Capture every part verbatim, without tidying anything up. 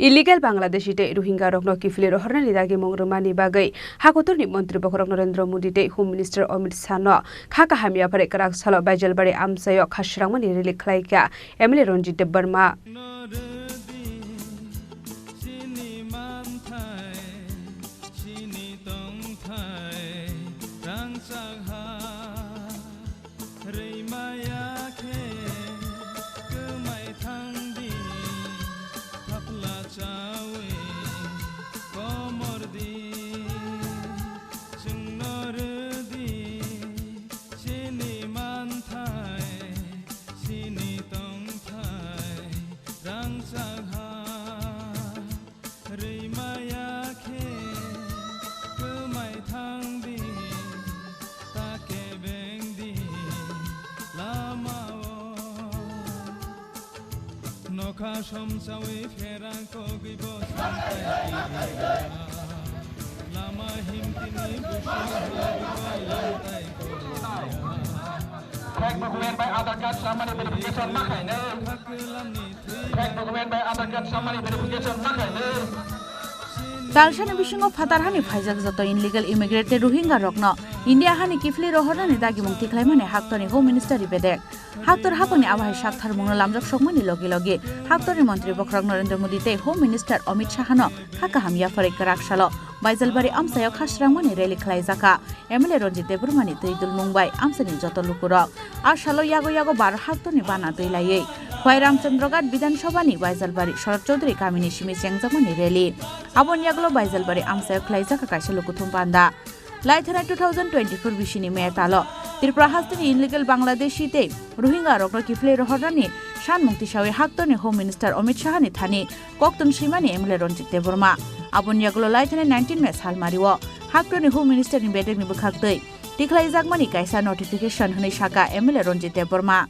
Illegal Bangladeshi tei Rohingya rokno kiphilwi rohornani dagimung rwmani bagwi hakotorni montri bokhorok Narendra Modi tei Home Minister Amit Shah no kha kaham yapharwi kwrak salo Baijalbari amchaio kha srangmani rally khlaikha M L A Ranjit Debbarma. Rwimaya khe kwmai thang di, thapla chawi komor di, chwngno rw di, chini manthai, chini tongthai, rangchak ha. Rwimaya khe kwmai thang di, ta kebeng di lamao. Nokha somsawi pherang kogwi bo samtai kiriya. Lama himtini busung hogwi bo lamtai koriya. Fake document bai Aadhaar card samani verification ma khainai. Fake document bai Aadhaar card samani verification ma khainai. Talsani bisingo phatar hani phaijak joto illegal immigrant tei Rohingya rokno India hani kiphilwi rohornani dagimung tikhlaimani haktorni Home Minister ri bedek. Haktor haphangni abo hai saktharmungno lamjak sokmani logi logi haktorni montri bokhorok Narendra Modi tei Home Minister Amit Shah no kha kaham yapharwi kwrak salo Baijalbari amchaio kha srangmani rally khlaijakha. M L A Ranjit Debbarmani twi dulmung bai amchaini joto lukurok. A salo yago yago bar haktorni bana twi laiwi Khwai Ramchandroghat Bidhan Sabhani Baijalbari Sharat Chaudhary kamini simi chengjakmani rally. Aboni yagulo Baijalbari amchaio khlaijak kaisa lukuthum panda. Laithana two thousand twenty-four bisini May talo Tripura hasteni illegal Bangladeshi tei Rohingya rokno kiphilwi rohornani sanmung tisawi haktorni Home Minister Amit Shahani thani koktun swimani M L A Ranjit Debbarma. Aboni yagulo laithani nineteen May salmario haktorni Home Minister ni bedekni bwkhaktwi tikhlaijakmani kaisa notification hwnwi saka M L A Ranjit Debbarma.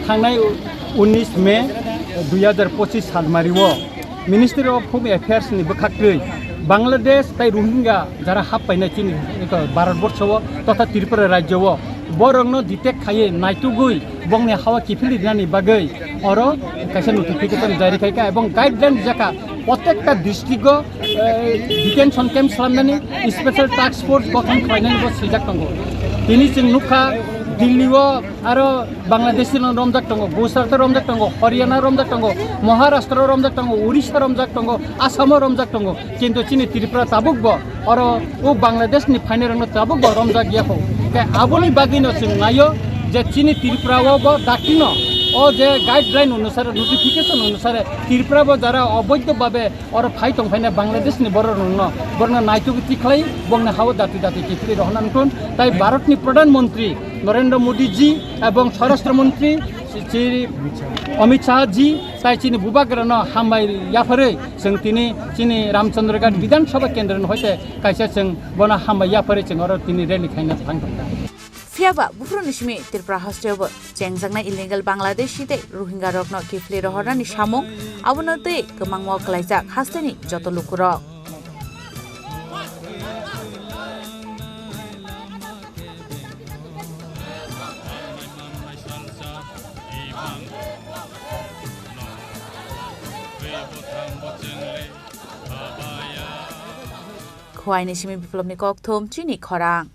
Thangnai unis May dui hazar pochis salmario Ministry of Home Affairs ni bwkhaktwi Bangladesh tei Rohingya jara hap painai chini eko Bharat borsho o totha Tripura rajyo o borokno detect khaiwi naitugwi bongni hawa kiphilwi rinani bagwi oro kaisa notification jari khaikha ebong guideline rijakha, protekta district o, eh, detention camp slamnani special task force gothon khlainani bo swijak tongo. Tini chwng nukha Delhi o aro Bangladesh no romjak tongo, Gujarat o romjak tongo, Haryana romjak tongo, Maharashtra romjak tongo, Orissa romjak tongo, Assam o romjak tongo. Kintu chini Tripura tabuk bo oro o Bangladesh ni phainai rokno tabuk bo romjak ya kho. Khe aboni bagwi no chwng naio je chini Tripura o bo dakti no o je guideline onusare, notification onusare Tripura bo jara oboidho babe oro phai tong phaina Bangladesh ni borok rokno borokno naituk tikhlai bongni hao dati dati kiphilwi rohorna nukun. Tai Bharat ni Pradhan Mantri Narendra Modi ji ebong Swarashtra Mantri Shri Amit Shah ji tai chini bubagra no hambai yapharwi chwng tini chini Ramchandra Ghat Bidhan Sabha Kendra ni hoite kaisa chwng bono hambai yapharwi chwng oro tini rally khaina thang tongkha. Phiyaba buphuruni simi Tripura hasteo bo chengjaknai illegal Bangladeshi tei Rohingya rokno kiphilwi rohornani samung abono twi kwmangma kwlaijak hasteni joto lukurok. Khwaini simi Biplobni kokthum chini khorang.